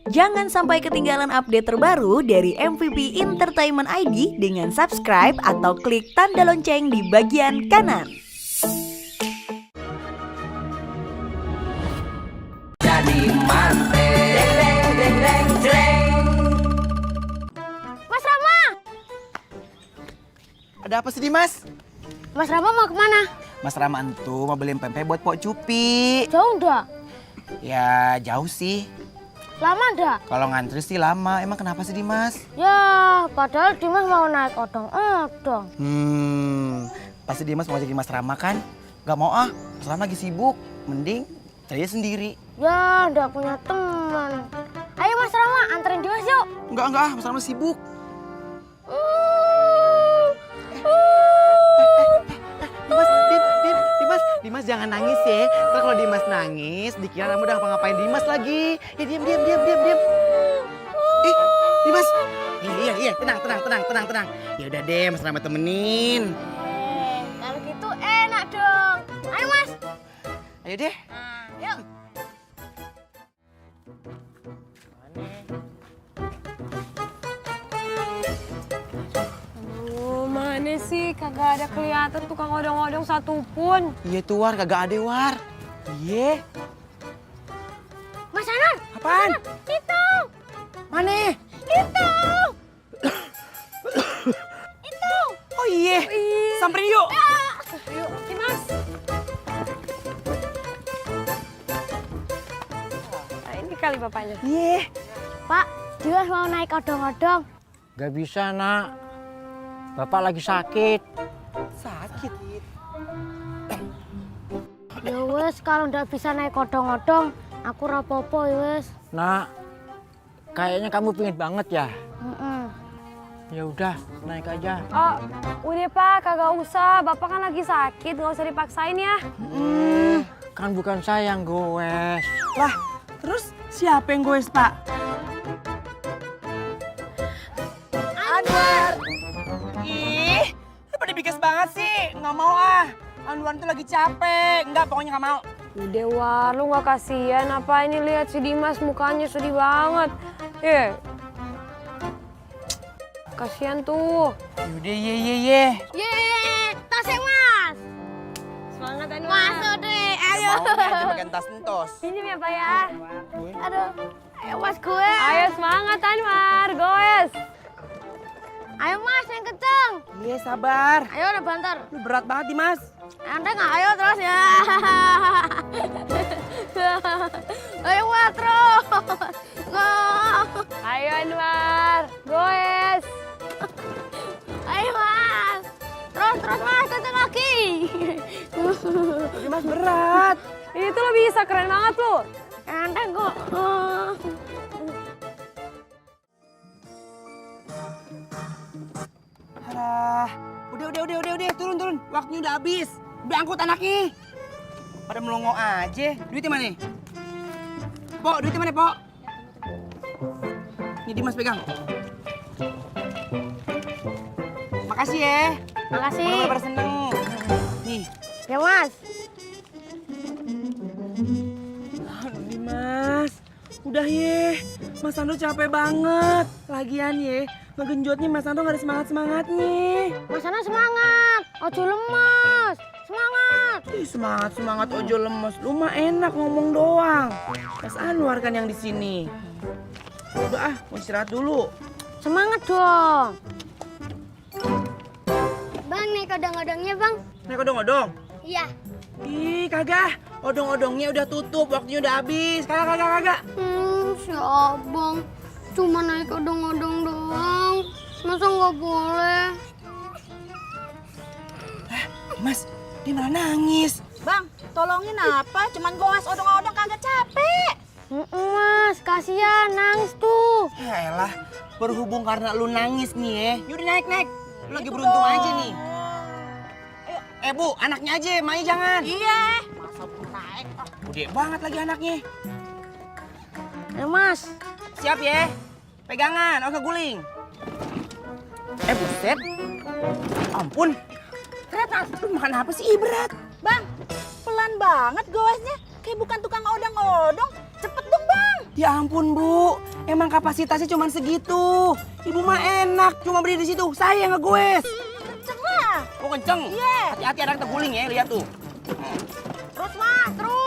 Jangan sampai ketinggalan update terbaru dari MVP Entertainment ID dengan subscribe atau klik tanda lonceng di bagian kanan. Jadi mante. Mas Rama! Ada apa sih, Dimas? Mas Rama mau kemana? Mas Rama entu mau beliin pempek buat Pok Cupi. Jauh ndak? Ya jauh sih. Lama ndak? Kalau ngantri sih lama. Emang kenapa sih, Dimas? Ya, padahal Dimas mau naik odong-odong. Pasti Dimas mau jadi Mas Rama kan? Gak mau ah, Mas Rama lagi sibuk. Mending cari sendiri. Ya, ndak punya teman. Ayo Mas Rama, anterin Dimas yuk. Enggak, Mas Rama sibuk. Dimas jangan nangis ya. Ntar kalau Dimas nangis, dikira kamu udah ngapa-ngapain Dimas lagi. Ya diam. Dimas. Iya, tenang. Ya udah deh, Mas Rama temenin. Kalau gitu enak dong. Ayo Mas. Ayo deh. Yuk. Mana sih kagak ada kelihatan tukang odong-odong satupun. Iya tuh War, kagak ada War. Iya. Mas Anan. Apaan? Itu. Mana? Itu. Oh iya. Samperin yuk. Yuk, Dimas. Nah, ini kali bapaknya. Iya. Pak, Dimas mau naik odong-odong. Gak bisa, Nak. Bapak lagi sakit. Sakit. Ya wes, kalau ndak bisa naik odong-odong, aku rapopo ya wes. Nak, kayaknya kamu pingin banget ya. Mm-mm. Ya udah, naik aja. Oh, udah Pak, kagak usah. Bapak kan lagi sakit, nggak usah dipaksain ya. Kan bukan saya yang goes. Lah, terus siapa yang goes, Pak? Anwar. Ih, lu pada bigas banget sih. Nggak mau ah. Anwar tuh lagi capek. Enggak, pokoknya nggak mau. Udah War, lu nggak kasihan apa ini lihat si Dimas mukanya sedih banget. Kasihan tuh. Yaudah, ye. Yeay, tasnya Mas. Semangat Anwar. Masuk deh, ayo. Mau aja bagian tas entos. Pinjam ya Pak ya. Aduh, ayo Mas gue. Ayo semangat Anwar, goes. Ayo Mas, yang kenceng. Iya, sabar. Ayo udah banter. Lu berat banget, Dimas. Anda nggak ayo terus ya. Ayo Mas terus. Ayo Anwar, goes. Ayo Mas. Terus Mas, kenceng lagi. Dimas berat. Itu lo bisa, keren banget lo. Anda kok. Alah, udah, turun. Waktunya udah habis. Udah angkut anaknya. Pada melongo aja. Duitnya mana? Pok, duitnya mana, Pok? Ini Dimas pegang. Makasih ya. Makasih. Pada seneng. Nih. Ya Mas. Aduh Dimas. Udah ye. Mas Sandro capek banget. Lagian ye. Ngegenjotnya Mas Sandro gak ada semangat-semangatnya. Mas Ana semangat. Ojo lemes. Semangat. Ih, semangat ojo lemes. Lu mah enak ngomong doang. Mas Anwar kan yang di sini. Udah ah, mau istirahat dulu. Semangat dong. Bang, naik odong-odongnya bang. Naik odong-odong? Iya. Ih, kagak. Odong-odongnya udah tutup, waktunya udah habis. Kagak. Si abang. Cuma naik odong-odong doang. Masa nggak boleh? Mas, dia malah nangis. Bang, tolongin apa? Cuman goes odong-odong kagak capek. Mas, kasihan nangis tuh. Ya elah, berhubung karena lu nangis nih ya. Yaudah naik. Lu lagi beruntung aja nih. Bu, anaknya aja, Mai jangan. Iya. Masa belum naik? Gede banget lagi anaknya. Ayo Mas. Siap ya. Pegangan, oke guling. Buset. Ampun. Berat, lu makan apa sih? Berat. Bang, pelan banget goesnya. Kayak bukan tukang odong-odong. Cepet dong bang. Ya ampun Bu, emang kapasitasnya cuma segitu. Ibu mah enak, cuma berdiri di situ. Saya yang ngegoes. Kenceng lah. Oh kenceng? Iya. Hati-hati ada yang terguling ya, lihat tuh. Terus mas, terus.